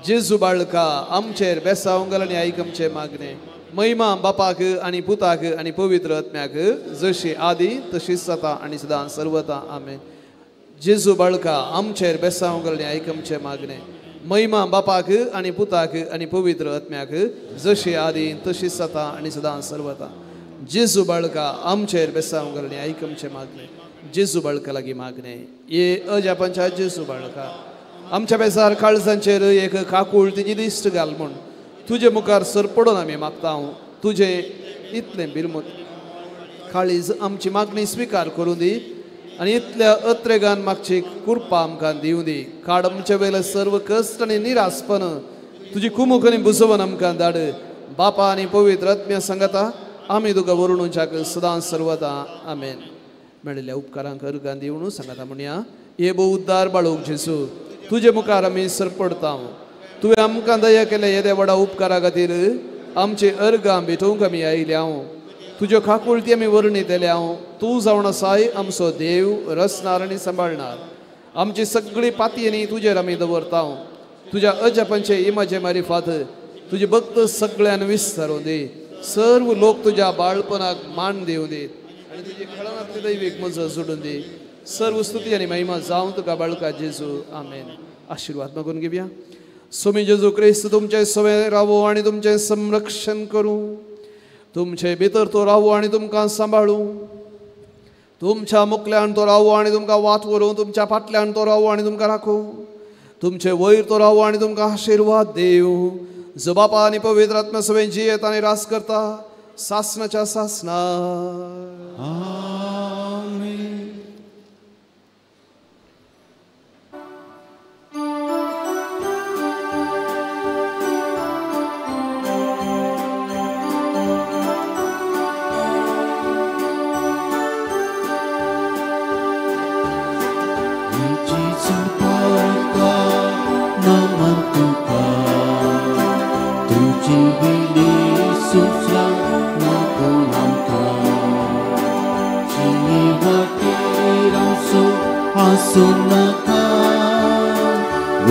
जेजू बाळका आमचेर बेसावंक घाल आनी आयक आमचें मागणें. महिमा बापाक आनी पुताक आनी पवित्र आत्म्याक, जशी आदी तशीच जाता आनी सदां सर्वता. आमेन. जेजू बाळका आमचेर बेसावंक घाल आनी आयक आमचें मागणें. महिमा बापाक आनी पुताक आनी पवित्र आत्म्याक, जशी आदी तशीच जाता आनी सदां सर्वता. जेजू बाळका आमचेर बेसावंक घाल आनी आयक आमचें मागणें. जेजू बाळका लागीं मागणें. ये अजापांच्या जेजू बाळका आमच्या बेजार काळजांचेर एक काकूळ तिजी दिश्ट घाल म्हूण तुजे मुखार सरपडून आमी मागता. तुजें इतलें बिरमत काळीज आमची मागणी स्विकार करूं दी आनी इतल्या अत्रेगान मागची कृपा आमकां दिवं दी. काड आमचे वयले सर्व कश्ट आनी निरासपण तुजी कुमूक आनी बुजोवन आमकां धाड. बापा आनी पवित्र आत्म्या सांगता आमी तुका वरुणूच्याक सदां सर्वता. आमेन. मेळिल्ल्या उपकारांक अर्गां दिवन सांगता म्हणया, हे भोव उद्दार बाळूक जेजू तुजे मुखार आमी सरपडता. तुवें आमकां दया केल्या येद्या व्हडा उपकारा खातीर आमचे अर्गां भेटोवंक आमी आयल्या. तुज्यो काकुळटी आमी वर्णितल्या. तूं जावन आसाय आमचो देव, रचणार आनी सांबाळणार. आमची सगळी पातयेनी तुजेर आमी दवरता. तुज्या अजापांचे इमाजे मारिफात तुजे भक्त सगळ्यान विस्तारून दी. सर्व लोक तुज्या बाळपणाक मान दिवं दी आनी तुजी खळांतली दैवीक मजा जोडून दी. सर्व स्तुती आनी महिमा जावं तुका बाळका जेजू. आमेन. आशिर्वाद मागून घेवया. स्वामी जेजू क्रिस्त तुमचे सवे रावो आनी तुमचें संरक्षण करूं. तुमचे भितर तो रावो आनी तुमकां सांबाळूं. तुमच्या मुखल्यान तो रावो आनी तुमकां वाट व्हरूं. तुमच्या फाटल्यान तो रावो आनी तुमकां राखूं. तुमचे वयर तो रावो आनी तुमकां आशिर्वाद दिवं. जो बापा आनी पवित्र आत्मा सवे जियेत आनी रास करता सासनाच्या सासना.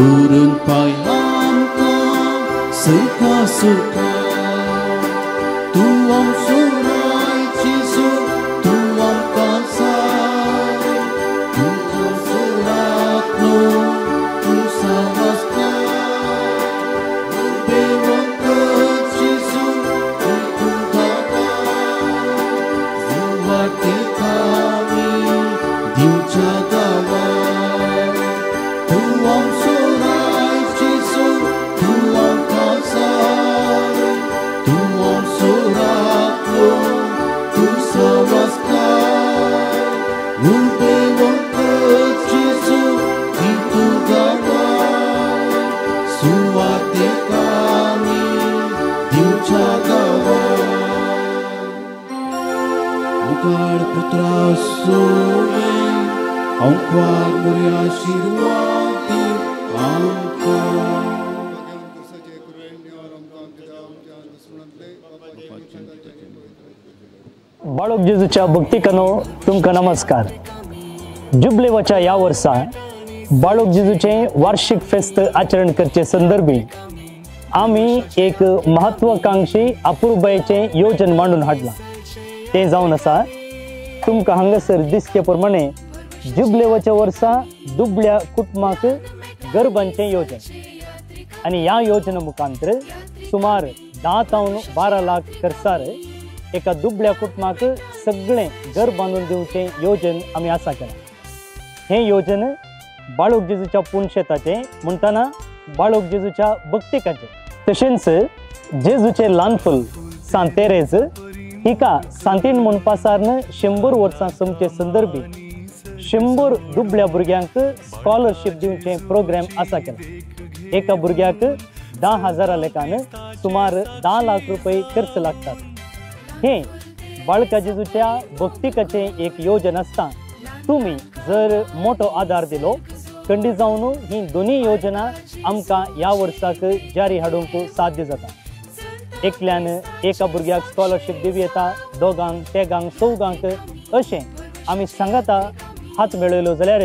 Urun pay amka suka suka tuam surai jisu tuam kansai tuam suratno tu savaska bewaka jisu tu kaka zuwate kami diucha gawa tuam surai jisu tuam kansai tuam suratno tu savaska bewaka jisu tu gawa suwate kami diucha gawa Ugar putra sobe Angkwar muri ashirwati amka. बाळक जेजूच्या भक्तिकानो तुमकां नमस्कार. जुबलेवाच्या ह्या वर्सा बाळक जेजूचें वार्षिक फेस्त आचरण करचे संदर्भी आमी एक महत्वाकांक्षी अपुरबायेचें योजन मांडून हाडलां. तें जावन आसा तुमकां हांगासर दिसचे प्रमाणे जुबलेवाच्या वर्सा दुबळ्या कुटुंबाक गरबांचें योजन आनी ह्या योजना मुखांतर सुमार 10 तावन 12 लाख खर्चार एका दुबळ्या कुटुंबाक सगळें घर बांदून दिवचें योजन आमी आसा केलां. हें योजन बाळक जेजूच्या पुनशेताचें म्हणटना बाळक जेजूच्या भक्तिकाचें तशेंच जेजूचें ल्हानफूल सांत तेरेज हिका सांतीन म्हूण पासारन 100 वर्सां सोमचे संदर्भी 100 दुबळ्या भुरग्यांक स्कॉलरशीप दिवचें प्रोग्राम आसा केला। एका भुरग्याक 10,000 लेखान सुमार 10 लाख रुपये खर्च लागतात। हे बाळका जेजूच्या भक्तिकाचें एक योजन आसता। तुमी जर मोठो आदार दिलो खंडी जावन ही दोनूय योजना आमकां ह्या वर्साक जारी हाडूंक साध्य जाता। एकल्यान एका भुरग्याक स्कॉलरशीप दिवं येता, दोगांक, तेगांक, चौगांक अशें आमी सांगाता हात मेळयलो जाल्यार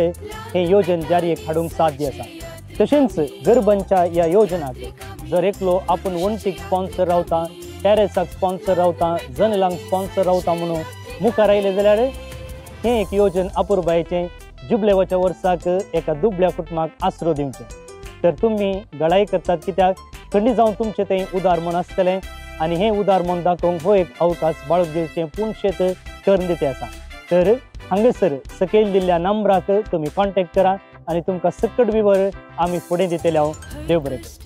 हें योजन जारी हाडूंक साध्य आसा। तशेंच गरबांच्या ह्या योजनाक जर एकलो आपूण वण्टीक स्पॉन्सर रावता, टॅरेसाक स्पॉन्सर रावता, जनेलांक स्पॉन्सर रावता म्हणून मुखार आयले जाल्यार हें एक योजन अपुरबायेचें जुबलेवाच्या वर्साक एका दुबळ्या कुटुंबाक आसरो दिवचें। तर तुमी गळाई करतात कित्याक खंडी जावन तुमचें तें उदार मन आसतलें आनी हें उदार मन दाखोवंक हो एक अवकाश बाळक जेजूचें पुणशेत करून दिते आसा। तर हांगासर सकयल दिल्ल्या नंबराक तुमी कॉन्टेक्ट करा आनी तुमकां सकट विवर आमी फुडें दितले। हांव देव बरें करूं।